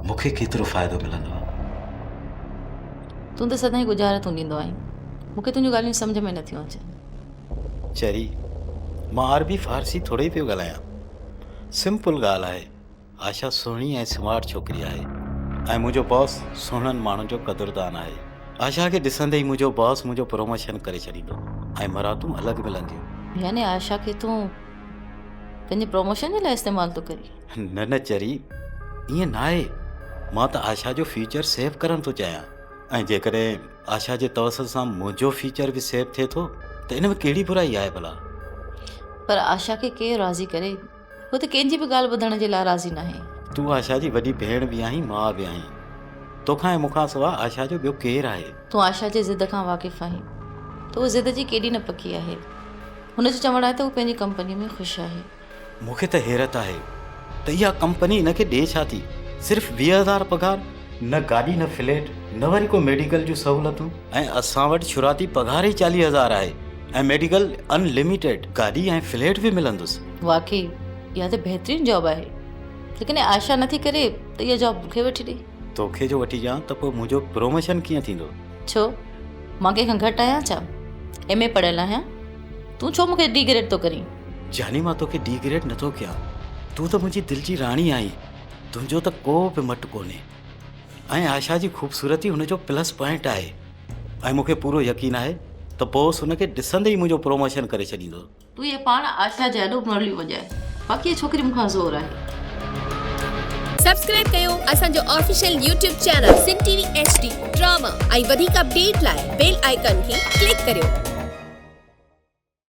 مون کي ڪيترو فائدو ملندو؟ تون ته سدائين ڳجهارتون ڏيندو آهين. مون کي تنهنجون ڳالهيون سمجهه ۾ نٿيون اچن. چري، مان عربي فارسي ٿورئي پيو ڳالهايان. سمپل ڳالهه آهي. آشا سهڻي ۽ سمارٽ ڇوڪري آهي ۽ منهنجو باس سهڻن ماڻهن جو قدردان آهي. آشا کي ڏسندي ئي منهنجو باس منهنجو پروموشن ڪري ڇڏيندو ۽ مراتون الڳ ملنديون. يعني آشا کي تون پنهنجي پروموشن جي لاء استعمال ٿو ڪرين؟ نه نه چري، ائين ناهي. مان ته آشا جو فيوچر سيف ڪرڻ ٿو چاهيان ۽ جيڪڏهن آشا جي توسط سان منهنجو فيوچر به سيف ٿئي ٿو ته ان ۾ ڪهڙي برائي آهي ڀلا؟ پر آشا کي ڪير راضي ڪري؟ هو ته ڪنهن جي به ڳالهه ٻڌڻ جي لاء راضي ناهي. تون آشا جي وڏي ڀيڻ به آهين، ماء به آهين. توکان ۽ مون کان سواء آشا جو ٻيو ڪير آهي؟ تون آشا جي ضد کان واقف آهين ته هوء ضد جي ڪيڏي نه پڪي آهي. هن جو چوڻ آهي ته هوء پنهنجي ڪمپنيء ۾ خوش آهي. مون کي ته حيرت آهي ته اها ڪمپني هن کي ڏئي ڇا ٿي؟ صرف 20 هزار پگهار، نه گاڏي نه فليٽ، نه وري ڪو ميڊيڪل جون سهولتون. ۽ اسان وٽ شروعاتي پگهار ئي 40 هزار آهي. ۽ ميڊيڪل ان لميٽيڊ، گاڏي ۽ فليٽ به ملندس. واقعي اها ته بهترين جاب آهي. جيڪڏهن آشا نٿي ڪري ته اها جاب مون کي وٺي ڏي. توکي جو وٺي ڏيان ته پوء منهنجو پروموشن ڪيئن ٿيندو؟ ڇو؟ مان ڪنهن کان گهٽ آهيان ڇا؟ ايم اي پڙهيل آهيان. تون ڇو مون کي ڊي گريڊ ٿو ڪرين؟ جاني مان توکي ڊي گريڊ نٿو ڪيان. تون ته منهنجي دل جي راڻي آهين. تنهنجو ته ڪو به مٽ ڪونهي. ۽ آشا جي خوبصورتي هن جو پلس پوائنٽ آهي. ۽ مون کي پورو يقين آهي ته بوس هن کي ڏسندي ئي منهنجو پروموشن ڪري ڇڏيندو. تون اهي پاڻ آشا جي آڏو مرليون وڄاء. باقي اها ڇوڪري مون کان زور آهي. سبسڪرائب ڪيو اسان جو official YouTube channel Sindh T V H D drama ۽ وڌيڪ اپڊيٽ لاء بيل آئيڪان کي ڪلڪ ڪريو.